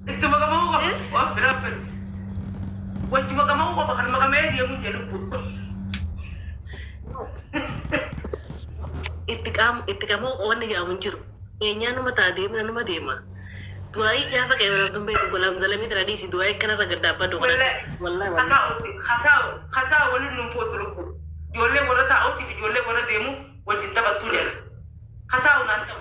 Ittuma qama'uu qofa. Waan biraa hin fedhu. Wajjuma qama'uu qofa kan maqamee deemu jee lubbu. Itti qaam itti qama'uu wanni jedhamu hin jiru. Eenyaa numa ta'a deemna numa deema. Du'aayii gaafa qeebalamtuun beektu golaam zalamii tana dhiisi du'aayii akkanarra gad dhaabbadhu kana. Wallahi Wallahi wallahi. Kataa'utti kataa'u kataa'u waliin nuun kootu lubbu. Ijoollee warra taa'uutii fi ijoollee warra deemu wajjin taphattuu jedha. Kataa'u naan ta'u.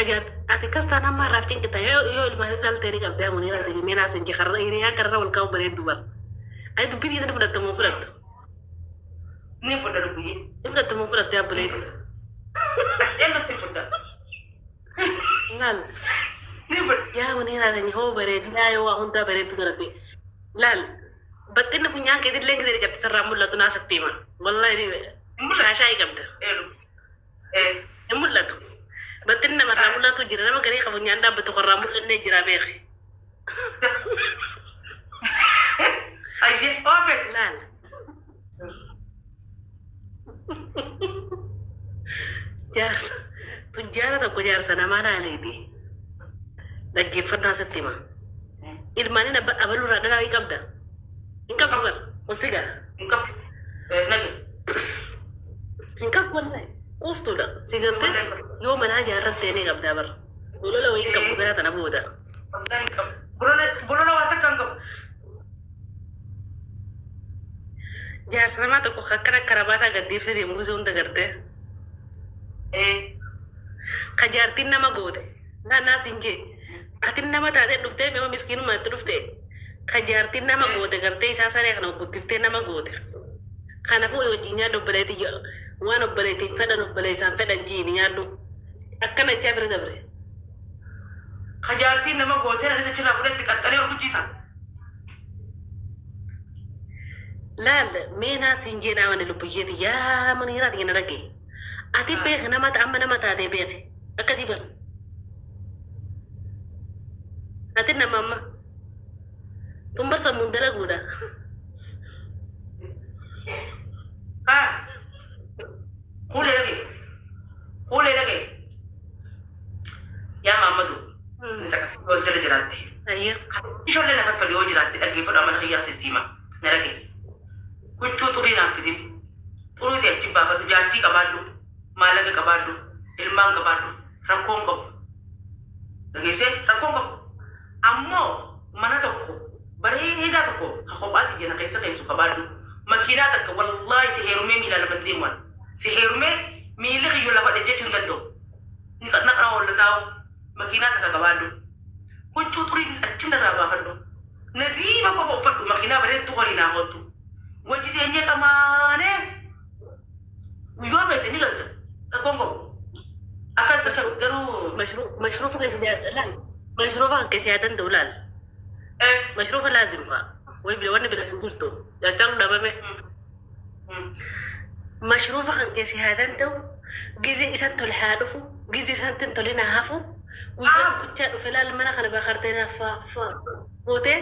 Ajaart ati akkas taan amma irraaf cinqita yoo yoo ilmaan dhaltee ni qabdee amunii raate mee naas hin jekarra hiriyaan karra wal kaa'u bareeddu bara. Ati dubbii dhiisanii fudhatta moo fudhattu? Ni fudha lubbuyyee. Ni fudhatta moo fudhatte Ni abboleetti? fudha. Eenyutti fudha? Laal Ni fudha. yaa amunii raate hoo bareedinaa yoo waa hundaa bareeddu kanatti. Laal baxxinni funyaan keetillee gisee dhiqatte sirraa mul'atu naa sitti hima. Wallahi Hin mul'atu. shaashaa qabda. Eelu. Ee. Hin mul'atu. Baxxinni namarraa mul'atu jira nama garii ka funyaan dhaabbatu karraa mul'annee jira beeki. Ayyee oofet. Laal. Jaarsa tujjaara tokko jaarsa namaa laaleeti. Dhaggeeffannaa sitti hima. Ilmaaniin abaluurraa dhalaa hin qabda. Hin qabdu bar. Wasigaa. Hin qabu. Nage. Hin qabdu wallahi. Quuftuudha. Si galtee yoo manaa jaarrattee ni qabdaa bar. Bolola wayii hin qabdu gara tana booda. Wallahi hin qabu. Bolola bolola waa takka hin qabu. Jaarsa namaa tokko akkana karabaataa gad deebisee deemu gisee hunda gartee. Ee. Ka jaartiin nama goote. Naannaa siin jee. Ati nama taatee dhuftee mee miskiinummaa itti dhufte. Ka jaartiin nama goote gartee isaa saree kana guddiftee nama goote. Kanaafuu wajjin nyaadhu obboleetii waan obboleettiin fedhan obboleessaan fedhan jiini nyaadhu. Akkana jechaa bira dabre. Ka jaartiin nama gootee anis achirraa fudhatti qaxxalee ol guchiisa. Laal mee naa siin jee naa mani lubbuyyeeti yaa mana hiraati kenna dhagge. Ati beeki nama amma nama taatee beeki. Akkasii bara. Ati nama amma. Tun bar sammuun dalaguudha. Haa. Kuulee dhage. Kuulee dhage. Yaa Maammadu. Ni caqasii yoo sirra jiraatte. Ayyee. Ijoollee lafa fedhe yoo jiraatte dhaggeeffadhu amala kiyyaa sitti hima. Na dhage. Huccuu xurii naaf fidin. Xurii ta'e achi baafadhu. Jaartii qabaadhu. Maallaqa qabaadhu. Ilmaan qabaadhu. Rakkoon qabu. Dhageessee rakkoon qabu. Ammoo mana tokko bareedaa tokko ka kophaatti jana keessa keessu qabaadhu. Makiinaa takka wallaahi si heerumee miilaa lafa hin deemu ani. Si heerumee miilli kiyyo lafa dhejjechuu hin danda'u. Ni naqna oolla taa'u. Makiinaa takka qabaadhu. Huccuu xuriitis achi narraa baafadhu. Nadiifa qofa uffadhu makiinaa bareedduu horii naa hoottu. Wajji teenyee qamaanee yoo feete ni galta. Rakkoon qabu. Akkas garuu Mashruufa keessa laal. Mashruufa kan keessa yaatan ta'u laal. Mashruufa laazim fa'a. Wayi bila wanni bira hin jirtu. Jachaan dhabame. Mashruufa kan keessa yaatan ta'u gizee isan tole haa dhufu gizee isan hin tole naa hafu guyyaa tokkochaa dhufe laal mana kana bakartee naa faa faa gootee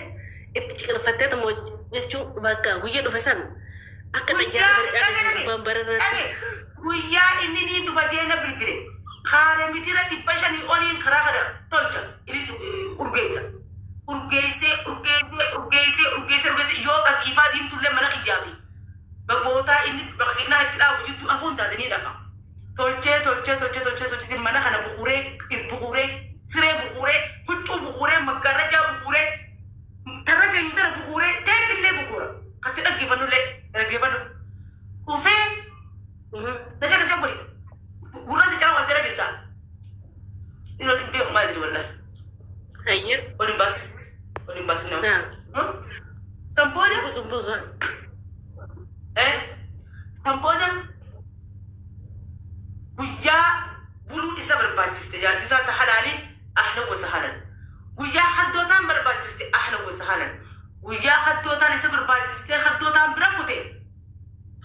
itti ciqilfattee tumoo jechuu bakka guyyaa dhufe san akka Guyyaa xayyaara barcaa dhage keessa dhage gubbaan bararratti. dhage guyyaa inni ni dhufa jeena bilbile kaare mitira 500 oliin karaa kana tolcha inni urgeessa urgeessee urgeessee urgeessee urgeessee urgeessee yoo qatiifaa diimtullee mana kiyyaa fi bootaa inni bakka itti dhaabu jiddu afuun taate ni dhafa tolchee tolchee tolchee tolchee tolchee mana kana bukuuree bukuuree siree bukuuree huccuu bukuuree maggaarrajaa bukuuree tarra teenyu tara bukuuree teeppillee bukuura katti dhaggeeffannullee dhaggeeffannu dhufee na caqasee godhe gurra si caawa asirra jirta inni waliin beeku maal jedhi wallahi Ayyee. waliin baasu waliin baasu nama Naa. san booda Buusun buusa. San booda guyyaa buluu isa barbaachiste jaartii isaa ta halaalii ahlan wa sahalan guyyaa haddootaan barbaachiste ahlan wa sahalan guyyaa haddootaan isa barbaachiste haddootaan bira kute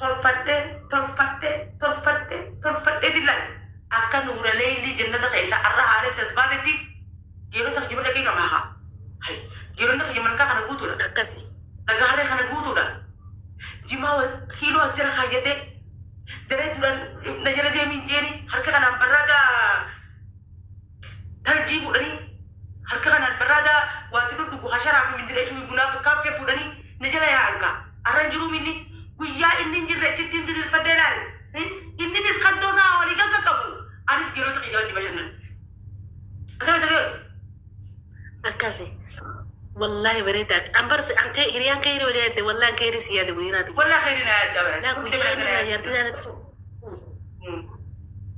tolfadhee tolfadhee tolfadhee tolfadhee dillaan akka nuura leellii jannata keessa arra haalee tasbaatetti geerota kiyya dhaqee qaba haa hay geeronni kiyya malkaa kana guutuudha Akkasi. dhagaa harree kana guutuudha jimaa kiiloo as jala kaayyatee daree duraan na jala deemiin jeeni harka kanaan barraadaa Farjii fuudhanii harka kanaan barraadaa waanti dhudhugu hasharaa fi mindireeshuu fi bunaa kaaffee fuudhanii na jala yaa'an kaa. Arra hin jiruu minni guyyaa inni hin jirre achitti hin diriirfadhee laale. Inninis kantoo isaa walii gagga qabu. Anis geerota kiyya wajji bashannan. Akkamitti geeru? Akkasi. Wallaahi bareeda. An bar an kee hiriyaan kee hiriyoo yaadde wallaahi an kee hirii si yaade muniiraati. Wallaahi khayri na yaadda bara. Laa guyyaa inni kana jaartii isaatti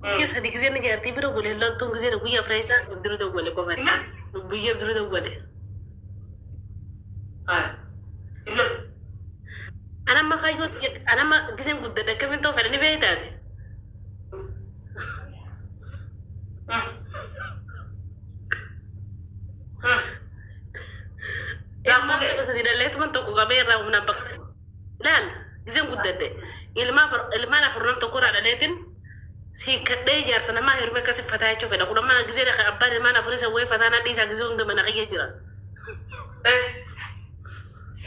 guyyaa 3 gisee inni jaartii bira bulee loltuun gisee guyyaa afran isaa dura dawwale qofan. Guyyaa dura dawwale. An amma kaayyoo an amma giseen guddadhe akkamiin ta'uu fedha ni beektaati. Ilmaan tokko sadii dhalleetuman tokko qabee irraa humnaan bakka laal giseen guddadhe ilmaan afur nam tokko irraa dhaleetin siikkadhee jaarsa namaa heerume akkasi fataa jechuu fedha kun amma gisee dhaqa abbaan ilmaan afurii san wayii fataa na dhiisaa gisee hunda mana kiyya jira.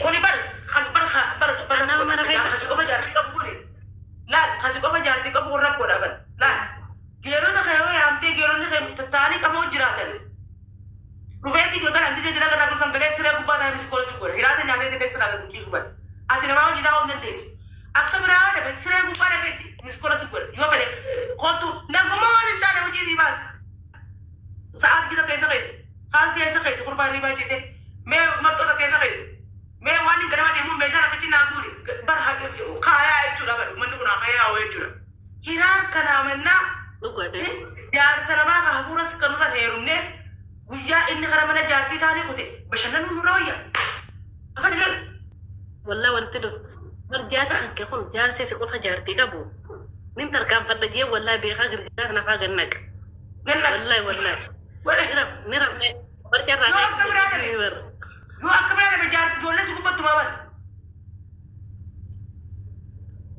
Kuni bar kan bar bar bar Nama mana keessa kasi qofa jaartii qabu kuni laal kasi qofa jaartii qabu kun rakkoodha bar laal geerota kee yoo yaamtee geeronni kee tattaanii qamoo jiraatan dhufeetti galgala gisee dila garraa dhufan galee siree gubbaa taa'ee miskoolii si godha hiraata nyaatee dindee sirraa gad ciisu bar ati namaa hojii taa'uu hin dandeessu akka biraa yoo dhabe siree gubbaa dhaqeetti miskoola si godha yoo fedhe kootu naguma waan hin taane hojii sii baasa sa'aat gita keessa keessa kaalsii keessa keessa kurbaa hirribaa ciisee mee marxoota keessa keessa mee waan hin ganama deemuun meeshaan akka cinaa guuri bar kaayaa jechuudha bar manni kun kaayaa jechuudha hiraar kanaa mannaa Dhugaadha. jaarsa namaa ka hafuura si kanu san heerumnee guyyaa inni kara mana jaartii taanee kute bashannanuun nurra wayya. Akka jedhu. Wallah walitti dhuftu. Bar jaarsi kan kee kun jaarsi si qofa jaartii qabu. Nin tarkaanfadha jee wallahi beekaa girgiraa kana faa gannaqa. Gannaqa. Wallahi wallahi. Ni raf ni rafne barca irraa Yoo akka biraa dhabe. ka'e bar. Yoo akka biraa dhabe jaar ijoollee si gubbattu maa bar.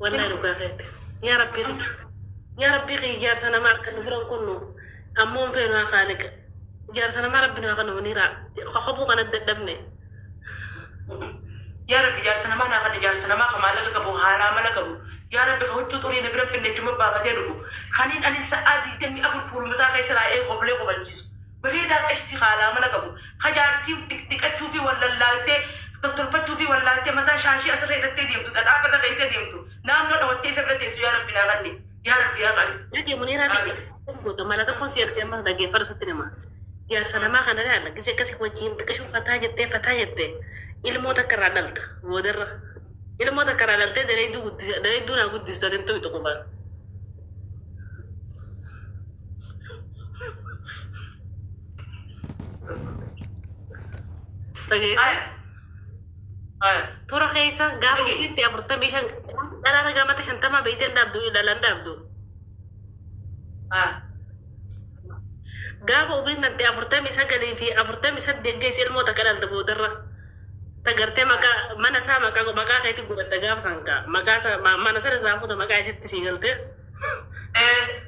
Wallahi dhugaa keeti. Yaa Rabbii kiyya. Yaa Rabbii kiyya jaarsa namaa harka nu bira hin kunnu. Ammoo hin feenu haa kaaliqa. Jaarsa namaa Rabbi nu haa kennu muniiraa. Kokobuu kana dadhabne. Yaa Rabbi jaarsa namaa naa kanni jaarsa namaa ka maallaqa qabu haalaa mala qabu yaa Rabbi ka huccuu xurii na bira hin finne achuma baafatee dhufu kaniin ani sa'aa 24 fuuluma isaa keessa raa'ee koflee kofalchiisu bareedaa qashtii haalaa mala qabu ka jaartii dhiqachuu fi wallallaaltee tottolfachuu fi wallaaltee mataa shaashii asirra hidhattee deemtu dhadhaa ofirra keessee deemtu naannoo dhawattee isa bira teessu yaa Rabbi naa kanni yaa Rabbi yaa qali Dhagee muniiraa Amiin. ta'e goota mala tokkoon si ergee amma dhaggeeffadhu sitti hima. Jaarsa namaa kana ilaalla gisee akkasii wajjin xiqqishuu fataa jettee fataa jettee ilmoo takka irraa dhalta boodarra. Ilmoo takka irraa dhaltee daleedduu guddisa daleedduu naa guddistu ati hin tuqxu qubaan. Dhageessa. Aya. Aya. Toora keessa gaafa Dhagee. ofiitti 45 dhalaa gaamata 50 beeytee hin dhaabdu dhalaan dhaabdu. Aya. Gaafa umriin tante 49 fi 48 geesse ilmoo takka dhalta boodarra. Ta gartee maqaa mana isaa maqaa maqaa keetti godhatta gaafa san kaa maqaa isaa mana sana irraa fuuta maqaa isitti sii galtee. Eh.